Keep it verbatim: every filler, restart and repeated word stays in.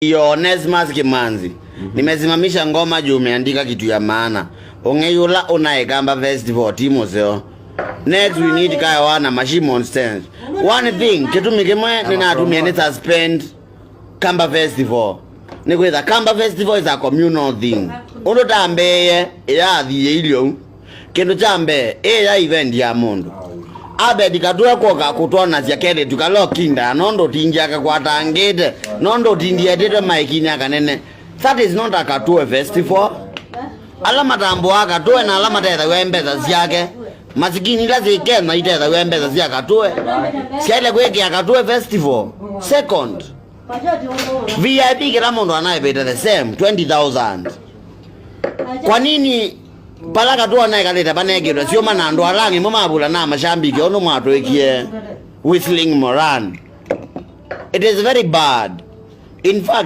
Yo, Onesmus Kimanzi. Nimesimamisha ngoma juu umeandika kitu ya maana. Ung'ei ula unaye Kamba Festival ti museo. Next we need Kaewa na Mashimo on stage. One thing, kitumi kimwe ninatumie ni suspend Kamba Festival. Ni kwitha Kamba Festival is a communal thing. Undu tambee ya thie ilio. Kindu kya mbee, ĩ ya event ya mũndũ. Abed Katue kwoka kũtwonasya kelĩtu kala ũkindaa, nũndũ ũtindie akakwatangĩte, nũndũ ũtindie etĩtwe maikinĩ akanene. That is not a Katue festival. Ala matambũaa Katue na ala matethaw'a mbesa syake. Masikini ila syĩ Kenya itethaw'a mbesa sya Katue. Syaĩle kwĩkĩa Katue festival. Second, V I P kĩla mũndũ anaĩvĩte the same, twenty thousand. Kwa nini pala Katue nekalĩte panekĩtwe syũma na andũ ala angĩ mo mavula na mashambiki ũndũ mwatwĩkie Whistling Moran? It is very bad. In fact,